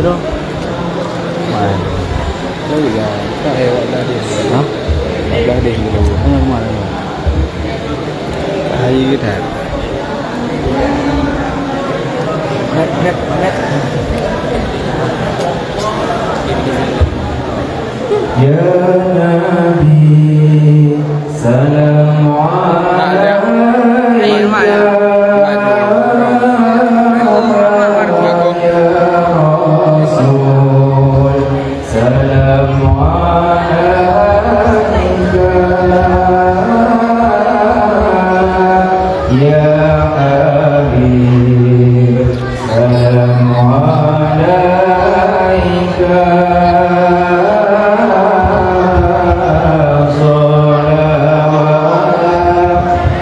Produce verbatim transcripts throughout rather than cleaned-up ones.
Hah? Mana kemana? Hai, kita. Mat, mat, mat. Ya Nabi, salam alaika. Ya Rasul, salam alaika. Ya Habib, salam alaika.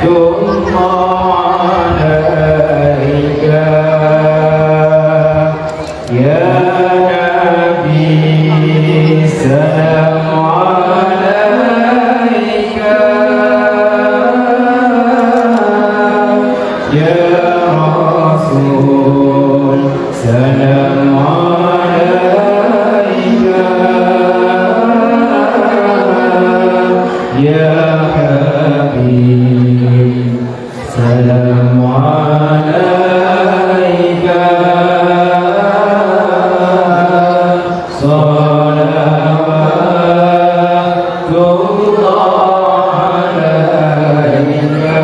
Salawatullah alaika. Ya Nabi, salam alaika. Ya Rasul, salam alaika. Ya Habib, salam alaika. Salawatullah alaika.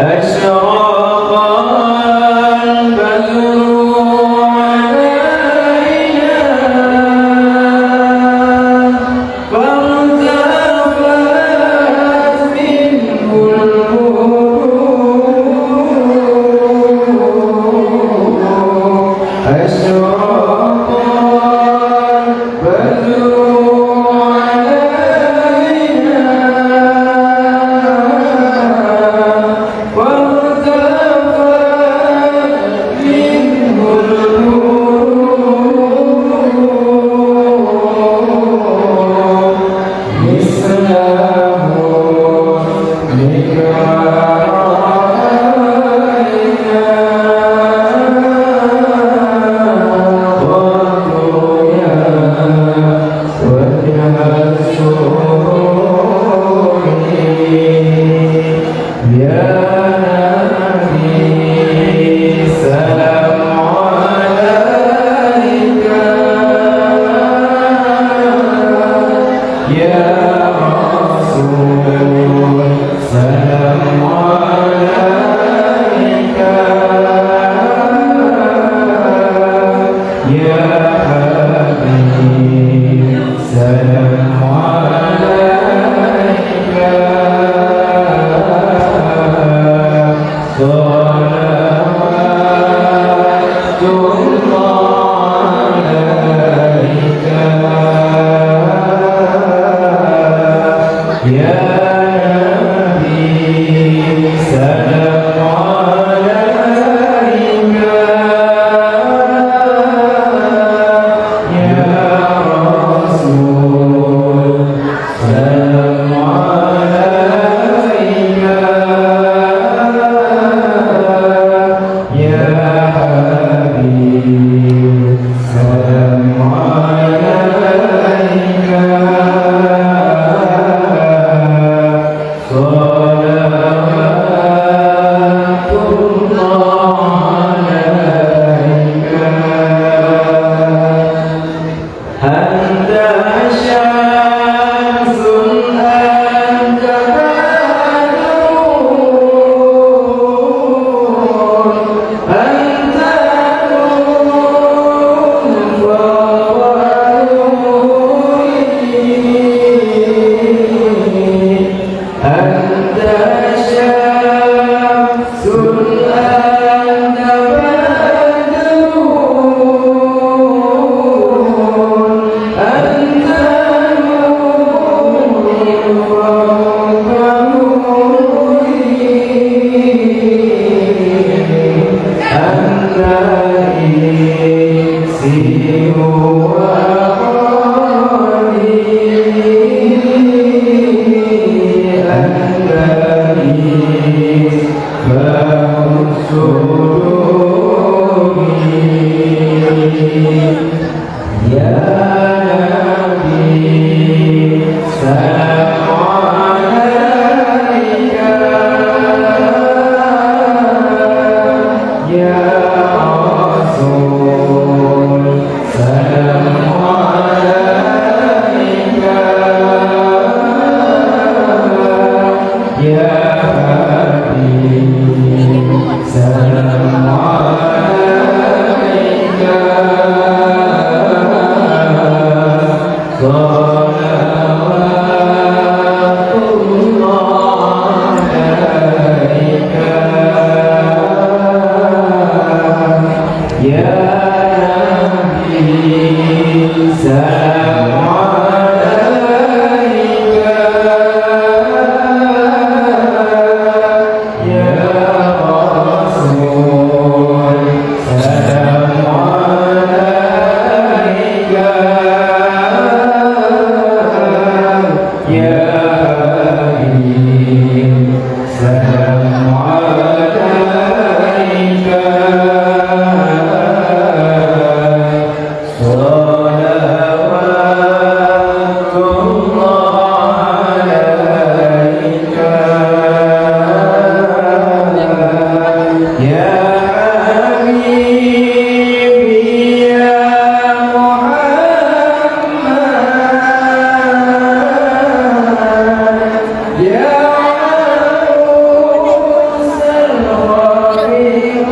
Asyraqal badru alaina. فارتفعت منه النور. أشرق البدر علينا. وارتفعت منه النور. مثله مكرار علينا. قد يا وجه السرور. يا نبي سلام عليك. يا رسول سلام عليك. يا حبيب سلام عليك. صلوات الله عليك. يا نبي سلام عليك. يا رسول سلام عليك. يا حبيب سلام عليك. يا حبيب، سلام عليك، صلوات الله عليك، يا نبي، سلام عليك، يا رسول، سلام عليك، يا حبيب، سلام عليك، صلوات الله عليك، يا حبيبي يا محمد، يا عروس الخير،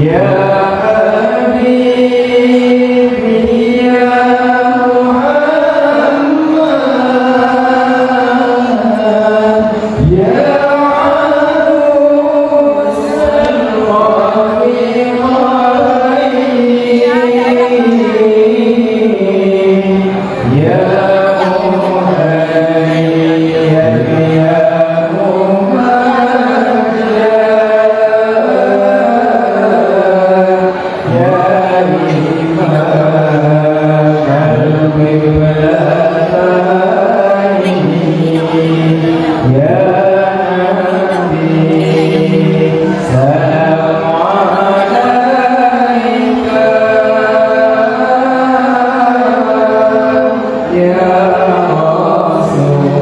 يا حبيبي يا محمد، يا عروس الخير، يا مهيب يا ممجد، يا إمام القبلتين، يا نبي سلام عليك، يا رسول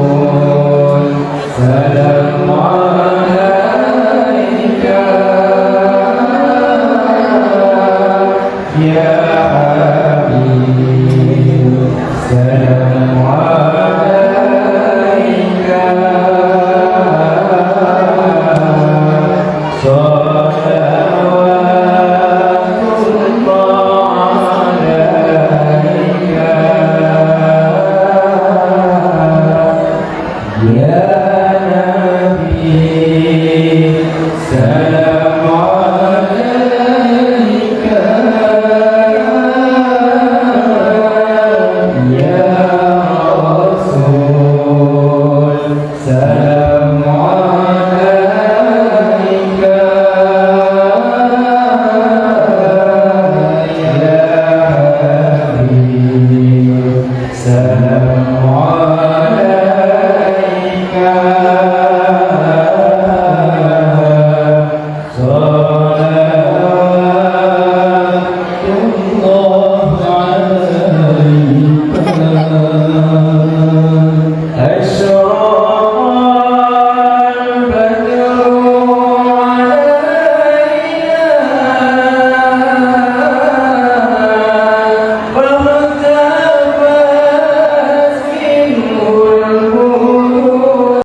سلام عليك، يا حبيب سلام عليك، صلوات الله عليك، يا نبي سلام عليك، يا رسول سلام عليك، يا حبيب سلام عليك،